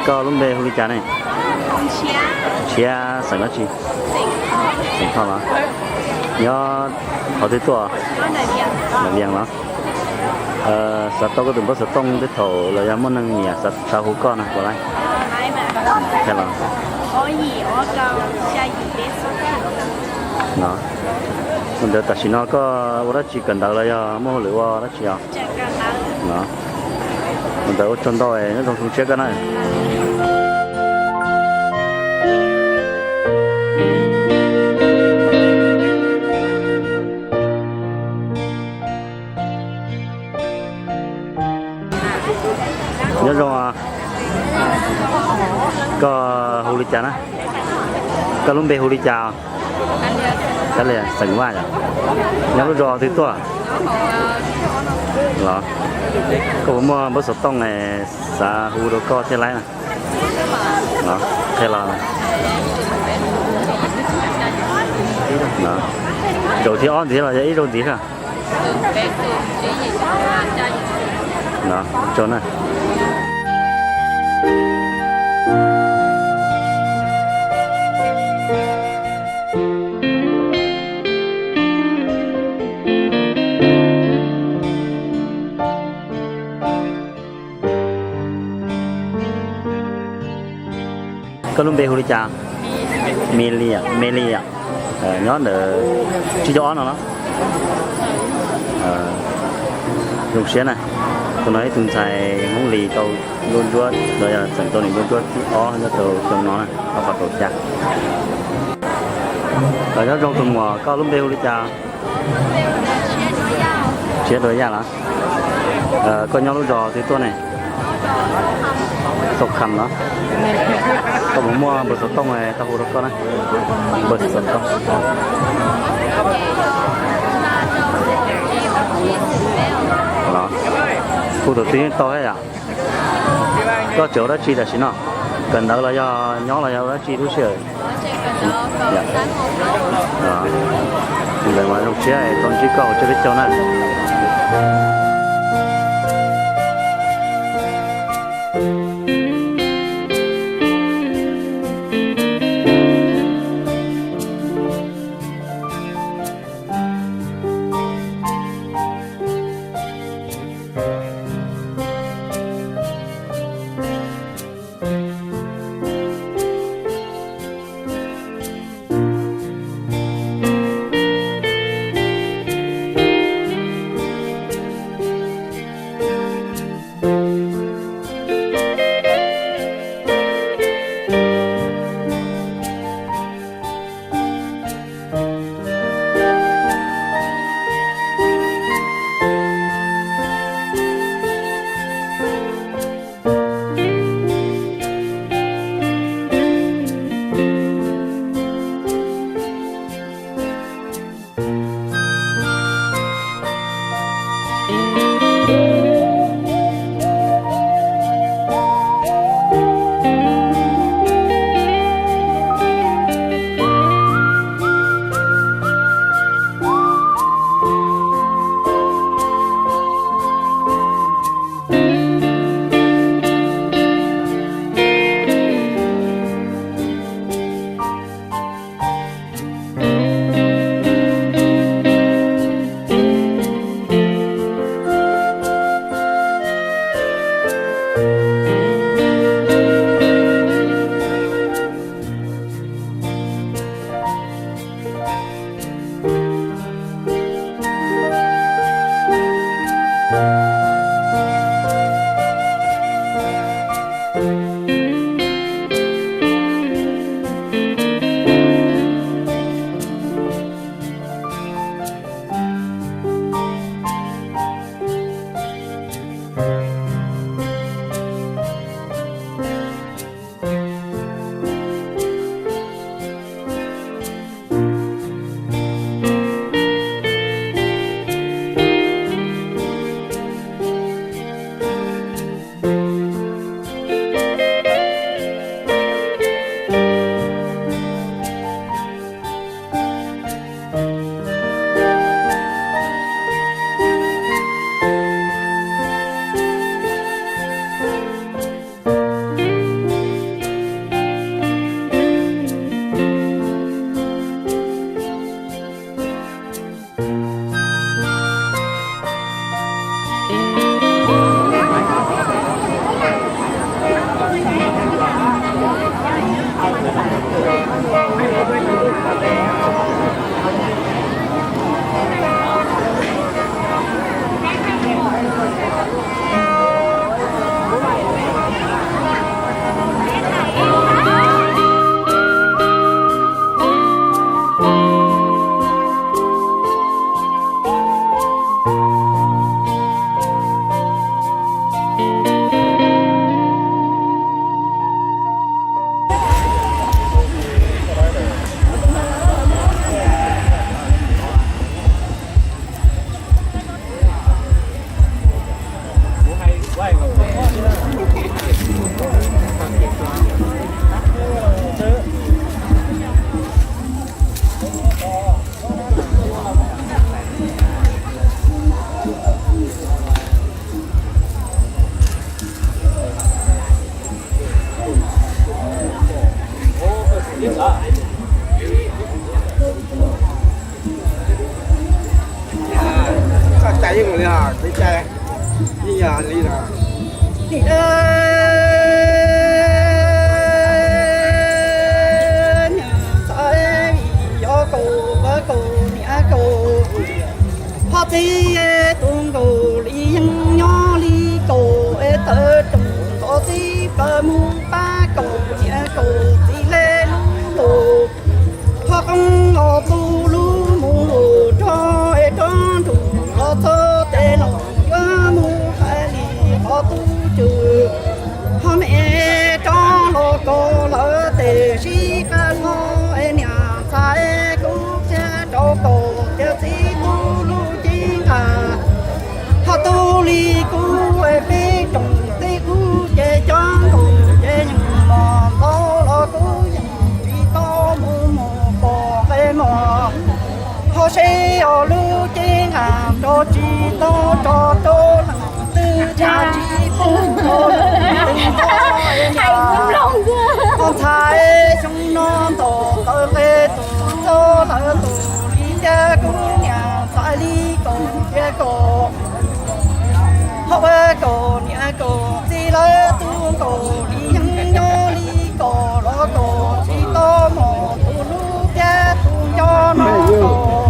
Koj lub npe hu li cas ne? Ntshiab, xeem dab tsi? Xeem Thoj los? Nyob qhov twg tuaj? Ntawm Vias los? Xav tau koj tus npawb xov tooj tej thaum los yog muaj neeg nyiam xav hu koj no puas laib? Los no, ua ntawd tam sim no koj ua dab tsi kawm ntawv los yog muaj hauj lwm ua dab tsi os? Los, ua ntawd ua tsaug ntau, nyob zoo, zoo siab koj na. Nyob zoo, koj hu li cas na? Koj lub npe hu li cas? Kab Lis, xeem Vaj yom? Nyob lub zos twg tuaj? Los, koj puas muaj npawb xov tooj xav hu rau koj thiaj laib na? Los, qhia los. Zaum thib ob ntxiv los yog ib zaug ntxiv xwb? Los, tsaug na. Koj lub npe hu li cas? Me Li, Me Li, nyob ntawm tsib caug ob no los? Zoo siab na, tus no ib tug ntxhais Hmoob Lis tau nplooj ntsuab los yog txeem tau nws nplooj ntsuab thib ob nyob rau xyoo no na, ob phav kaum xya. Nyob zoo tus muam, koj lub npe hu li cas? Tshiab Dua Yaj los? Koj nyob lub zos twg tuaj ne? Tau Kham los? Koj puas muaj npawb xov tooj tau hu rau koj na? Npawb xov tooj los? Hu thaum twg yeej tau thiab yom? Koj tseem ua dab tsi tam sim no? Kawm ntawv los yog nyob los yog ua dab tsi lub sij hawm? Ntawd mas zoo siab tau ntsib koj ua tsaj peb caug na. Txoj cai yeej mus li os, kev cai yeej yog li os. Niam ntxawm, yog kaum ua kaum niam kaum, ho txiv tus nkaus li yeej nyob li kaum, es tawm rooj ntxov txiv plaws mus pab kaum niam kaum txiv le lub ntus. Ho qoob los tu lub mus lus rog es rog nrug los txog tes los yuav mus hais li qhov tub cwg. Ho me rog los kaus lawm tes sib qab hlo es niam ntxhais kuv qhia rau kaum tias txiv tub lub ceeb nqa. Ho tub li kuv es peb tsoom tib kuv ces cov nkaus ces yeej mos ntau los kuv yeej tsis tau mus mus pom nqe mos. Ho seb os lub ceeb nqa rau tsis tau rau rau leej twg cas tsis pub rau leej twg tau. Ho ntxhais xyoo no ntaus tau nqe tus txog lawm tus li tiag kuv niam ntxhais li kaum tiag kaum. Ho ua kaum niam kaum txiv lawv tus nkaus li yeej nyob li kaum los kaum tsis tau mus tus lub tiag tus nco no kaum.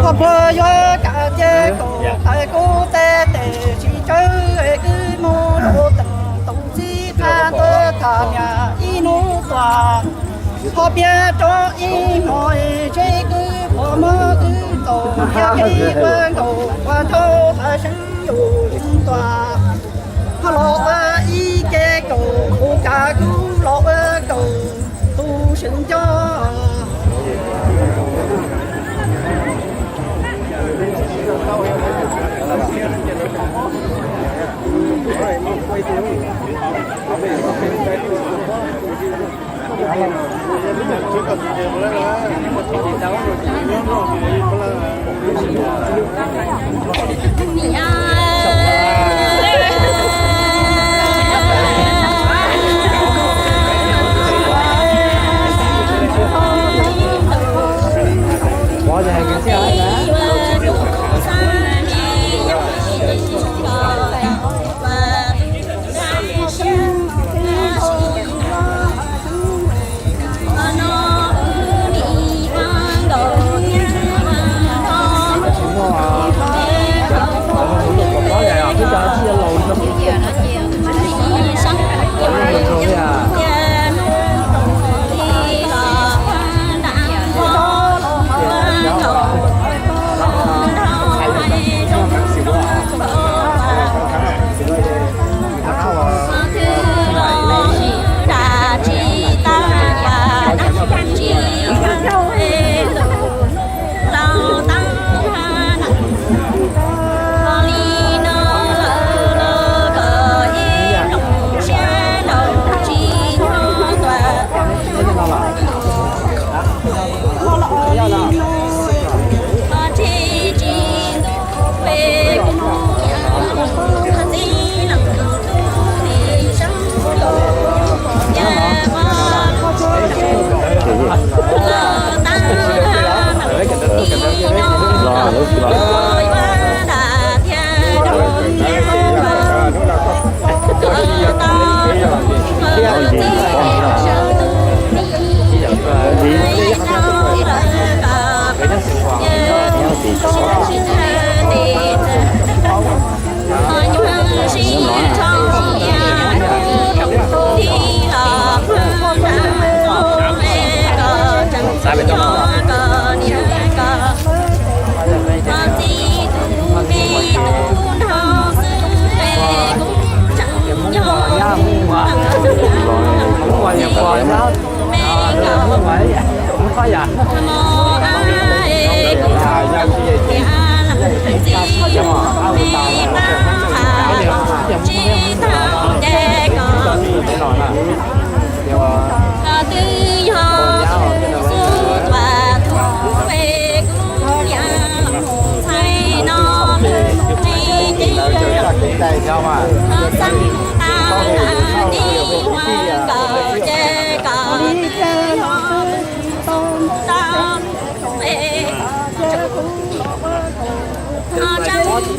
Ho puag yuav kam tiag kaum hais kuv teb tes tsis tsawg es kwv mus rau teem tus txiv qab ntawd tham niam ib hnub tuaj. Ho piav rau ib hmos es seb kwv puas muab kwv txaus thiab kev ua nkaus ua nraug hais seev lus tuaj. Ho los ua ib ce kaum kuv kav kuv los ua kaum tus seev nco.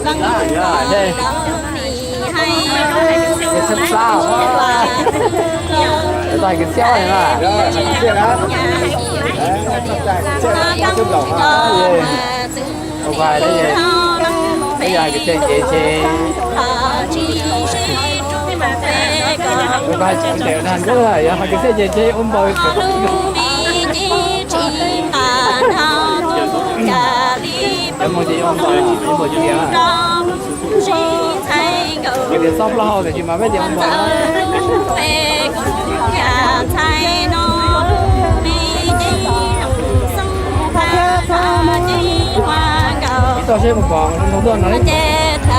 Txhab plab, tau hais kwv txhiaj na. Ua pais, yog hais kwv txhiaj ces, ces ua pais tsis ntev na, yog hais kwv txhiaj ces, ces ua npaws. Cov Hmoob ces ua npaws, ua npaws tias, tias txhob plaub hau tiam sis mas peb tias ua npaws. Ib toj seb puas pom ntau tuaj no li. Peb caug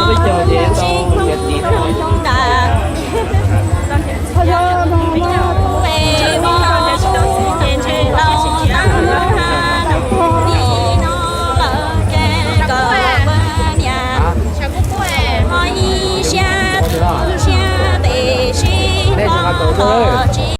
ces tau tiav tim. Neb tsis nqa kaus tuaj.